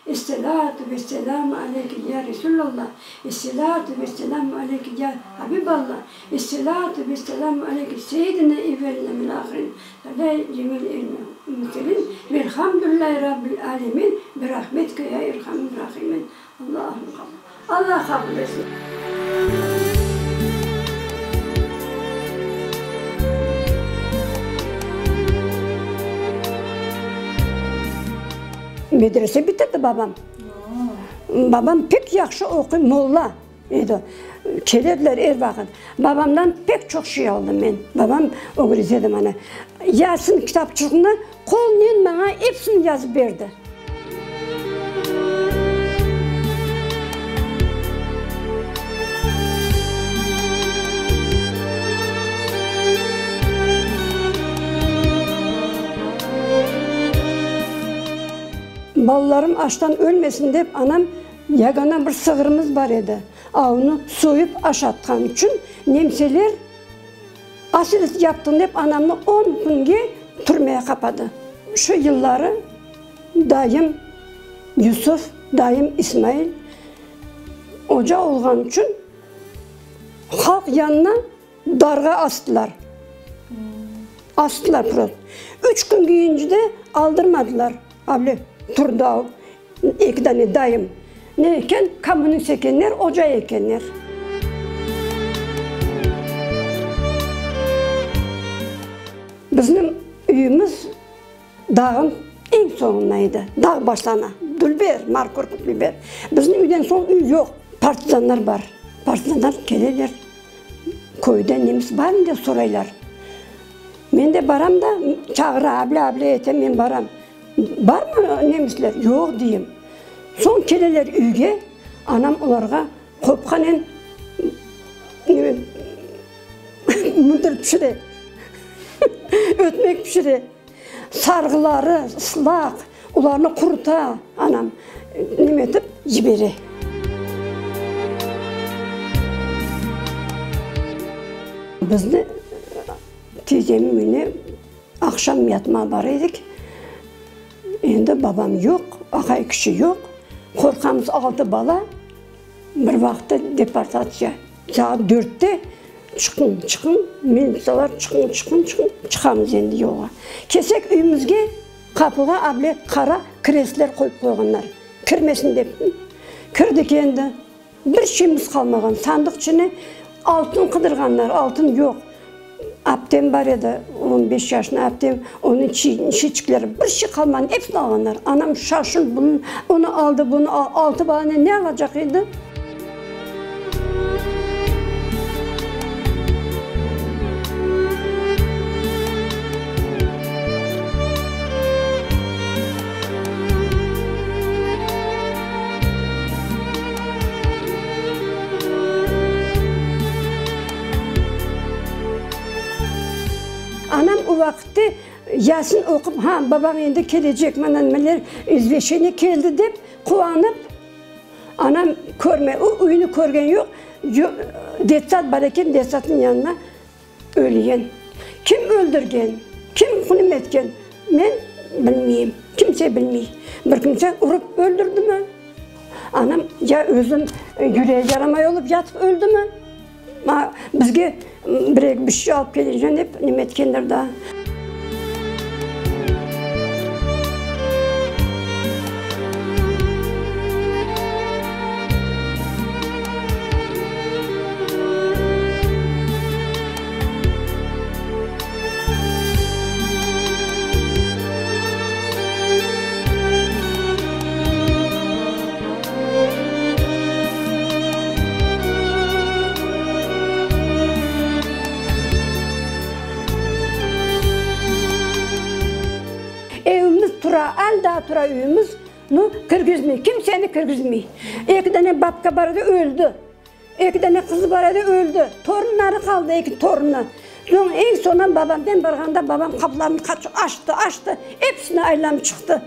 Esselâtu vesselâmu aleyke ya Resûlallah, Esselâtu vesselâmu aleyke ya Habiballah, Esselâtu vesselâmu aleyke seyyidina evveline vel ahirin ve alâ cemil mürselin, Velhamdülillahi Rabbil âlemin, Birahmetike ya erhamür rahimin. Allahım qabul. Allah qabul etsin. Medrese bitirdi babam. Babam pek yahşı oquy, molla edi. Kelediler er vaqıt. Babamdan pek çoq şey aldım men. Babam ögretedi maña. Yasin kitapçığını qolnen maña episini yazıp berdi. Balalarım açtan ölmesin dep, anam yagana bir sığırımız bar edi, a onı soyıp aşatqan içün nemseler Aselet yaptıñ dep anamnı on künge türmeye qapadı. Şu yılları dayım Yusuf, dayım İsmail oca olğan içün halq yanına darğa astılar. Astılar prost. Üç kün keyince de aldırmadılar. Avle turdı eki dane dayım. Ne eken? Kommunist ekenler, oca ekenler. Bizim üyümiz dağın eñ soñunda edi. Dağ başlana. Dülber, Markurk dülber. Bizim üyden soñ üy yoq. Partizanlar bar. Partizanlar keleler, köyde nemis barmı dep soraylar. Men de baram da, çağıra, able, able ete, men baram. Barmı nemisler? Yoq, deyim. Soñ keleler üyge, anam olarğa qopqanen neme mıdır pişire, ötmek pişire. Sarğıları ıslaq, olarnı quruta anam, neme etip yibere. Bizni tiyzemniñ üyüne Aqşam yatmağa bara edik. Endi babam yoq, aqay kişi yoq. Qorqamız, altı bala. Bir vaqıtta deportatsiya. Saat dörtte çıqıñ, çıqıñ, militsiyalar çıqıñ, çıqıñ, çıqıñ. Çıqamız endi yolğa. Kelsek üyümizge, qapığa able qara krestler qoyıp qoyğanlar, kirmesin dep. Kirdik endi. Bir şeyimiz qalmağan, sandıq içine altın qıdırğanlar, altın yoq. Aptem bar edi, on beş yaşında aptem, onıñ çiçikleri, bir şey qalmağan, episini alğanlar. Anam şaşırıp, bunı, onı aldı, bunı aldı, altı balanen ne alacaq edi? Anam o vaqıtte Yasin oqup, ha, babañ endi kelecek, mana nimeler, izveşeniye keldi dep quvanıp, anam körmey, o üyni körgen yoq, detsat bar eken, detsatnıñ yanına Ölgen. Kim öldürgen, kim hünüm etken, men bilmeyim, kimse bilmey. Bir kimse urıp öldürdimi? Anam ya özü yüreği yaramay olıp yatıp öldümi? Bizge bir-eki bir şey alıp keleceñ dep neme etkendir daa. Evimiz tura, al daa tura üyümiz, nu, kirgizmey, kimseni kirgizmey. Eki dane babka bar edi, öldi. Eki dane qızı bar edi, öldi. Torunları qaldı, eki torunı. Soñ, eñ soñundan babamnen barğanda babam qapılarnı açtı, açtı, episini aylanıp çıqtı.